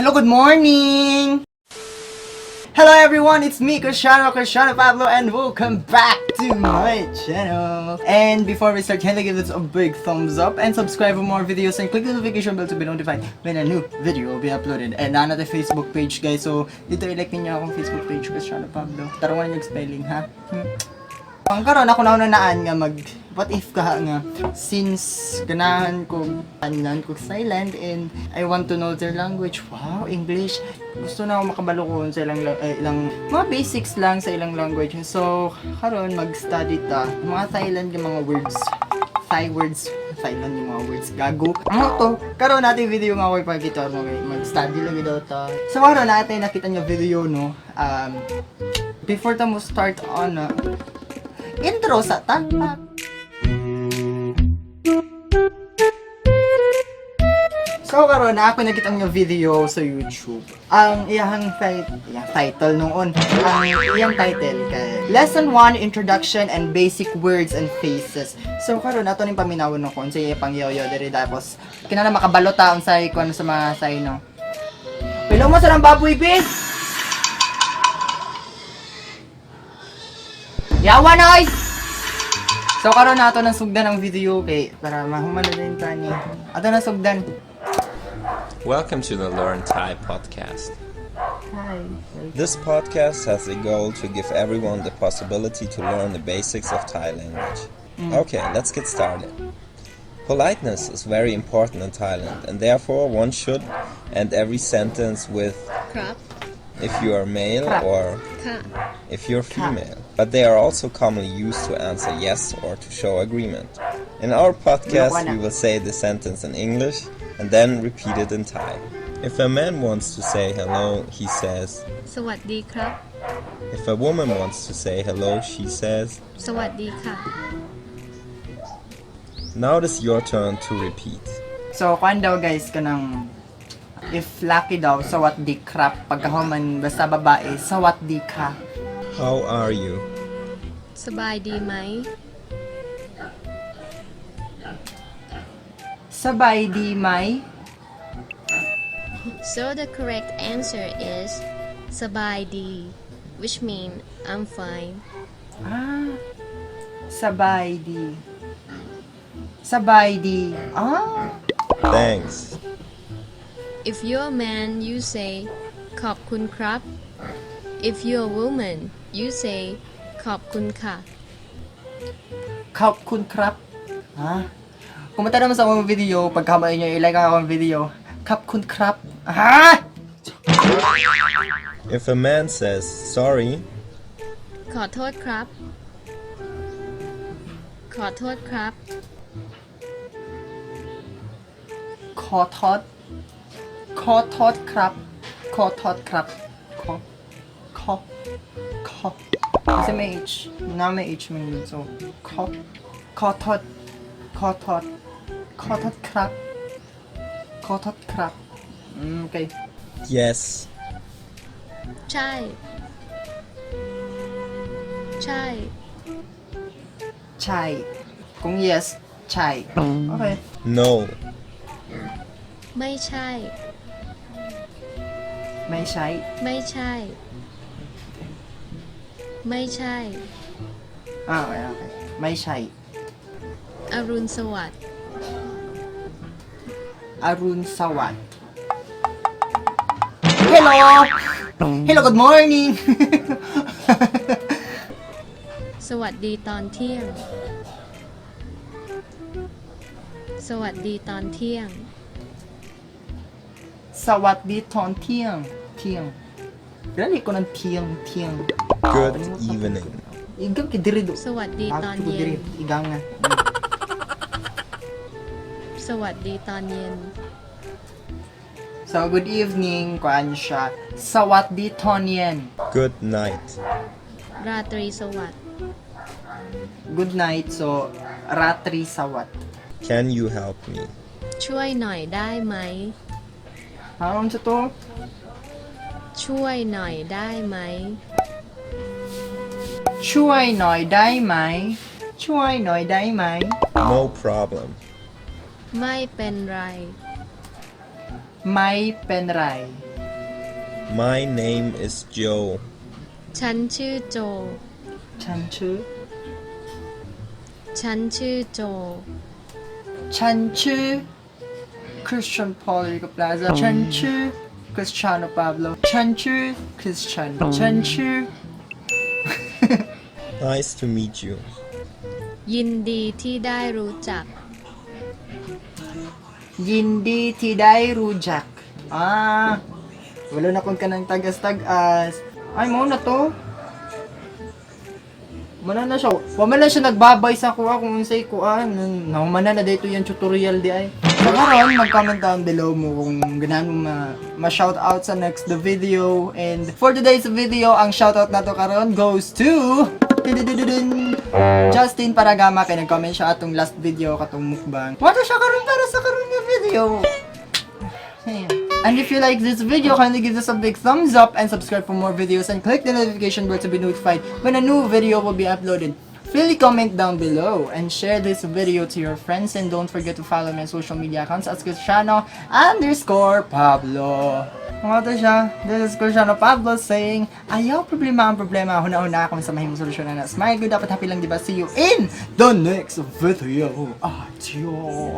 Hello, good morning! Hello everyone, it's me, Cristiano, Cristiano Pablo, and welcome back to my channel. And before we start, kindly give this a big thumbs up and subscribe for more videos and click the notification bell to be notified when a new video will be uploaded. And naa na the Facebook page, guys, so dito i-like ninyo akong Facebook page, Cristiano Pablo. Taruan yung spelling, ha? Ang karon ako na naan nga mag what if ka nga since ganahan ko Thailand and I want to know their language. Wow, English. Gusto na ako makabalo ko sa ilang mga basics lang sa ilang language. So, karon mag-study ta mga Thailand nga mga words. Thai words, Thailand yung mga words. Gago. Ano to? Karon natin video nga ako ipakita mo kay mag-study lang daw ta. So karon natin nakita niyo video, no. Before ta mo start on intro sa ta. So karon na ako nakita nga video sa YouTube. Ang iyang title noon, ang iyang title kay Lesson 1: Introduction and Basic Words and Phrases. So karon ato ning paminawon no kung sa pangyoyo diri, tapos kinahanglan makabalo ta unsay kuan sa mga say, no. Pilo mo sa nang baboy, be? Yawa na ay! So karon nato nang sugdan ang video kay para mahuman na din ta ni. Ato na sugdan. Welcome to the Learn Thai podcast. Hi. This podcast has the goal to give everyone the possibility to learn the basics of Thai language. Okay, let's get started. Politeness is very important in Thailand, and therefore one should end every sentence with ครับ if you are male ครับ or ค่ะ if you're female. But they are also commonly used to answer yes or to show agreement. In our podcast, we will say the sentence in English and then repeat it in Thai. If a man wants to say hello, he says, สวัสดีครับ If a woman wants to say hello, she says, สวัสดีค่ะ Now it is your turn to repeat. So kuan daw, guys, kanang if laki daw, สวัสดีครับ pagkahuman basta babae, สวัสดีค่ะ How are you? สบายดีไหม สบายดีไหม So the correct answer is สบายดี which mean I'm fine. Ah. สบายดี สบายดี Ah. Thanks. If you're a man, you say ขอบคุณครับ If you're a woman, you say ขอบคุณค่ะ ขอบคุณครับ Ha? Kung matanaw mo sa akong video, pagkamay niyo, i-like ang akong video. ขอบคุณครับ Ha? If a man says sorry, ขอโทษครับ ขอโทษครับ ขอโทษขอโทษครับ ขอโทษครับ ขอ ขอ ขอ Kasi may H. Na may H man yun. So, ขอ ขอโทษขอโทษขอโทษครับ ขอโทษครับ Okay. Yes. ใช่ ใช่ ใช่ Kung yes, ใช่ Okay. No. ไม่ใช่ ไม่ใช่ ไม่ใช่ ไม่ใช่ Ah, okay. ไม่ใช่ อรุณสวัสดิ์ อรุณสวัสดิ์ Hello! Hello, good morning! สวัสดีตอนเที่ยง สวัสดีตอนเที่ยง สวัสดีตอนเที่ยง เที่ยง Dali ko ng เที่ยง เที่ยง Good evening. Igang kay diri do. สวัสดีตอนเย็น Igang nga. สวัสดีตอนเย็น So, good evening, kuan siya. สวัสดีตอนเย็น Good night. ราตรีสวัสดิ์ Good night, so, ราตรีสวัสดิ์ Can you help me? ช่วยหน่อยได้ไหม Ha, unsa to? ช่วยหน่อยได้ไหม ช่วยหน่อยได้ไหม ช่วยหน่อยได้ไหม No problem. ไม่เป็นไร ไม่เป็นไร My name is Joe. ฉันชื่อโจ ฉันชื่อ ฉันชื่อโจ ฉันชื่อ Christian Paul Rico Plaza. ฉันชื่อ Cristiano Pablo. ฉันชื่อ Christian. ฉันชื่อ Nice to meet you. ยินดีที่ได้รู้จัก ยินดีที่ได้รู้จัก Ah, wala na kung kanang tagas-tagas. Ay, mao na to. Mana na siya. Wa man lang siya nagbabay sa kuha kung unsay kuha. Nahuman na dito yung tutorial di ay. So karon, mag-comment down below mo kung ganahan mo ma-shout out sa next the video. And for today's video, ang shoutout nato karon goes to Tududududun! Justin Paragama, kay nag-comment siya atong last video katong mukbang. Wato siya karon para sa karon nga video. And if you like this video, kindly give us a big thumbs up and subscribe for more videos and click the notification bell to be notified when a new video will be uploaded. Freely comment down below and share this video to your friends, and don't forget to follow my social media accounts as Cristiano_Pablo. Mga to siya, this is Cristiano Pablo saying, "Ayaw problema ang problema, huna-huna kung unsa mahimong solusyon na. Smile good, dapat happy lang, diba? See you in the next video. Adios!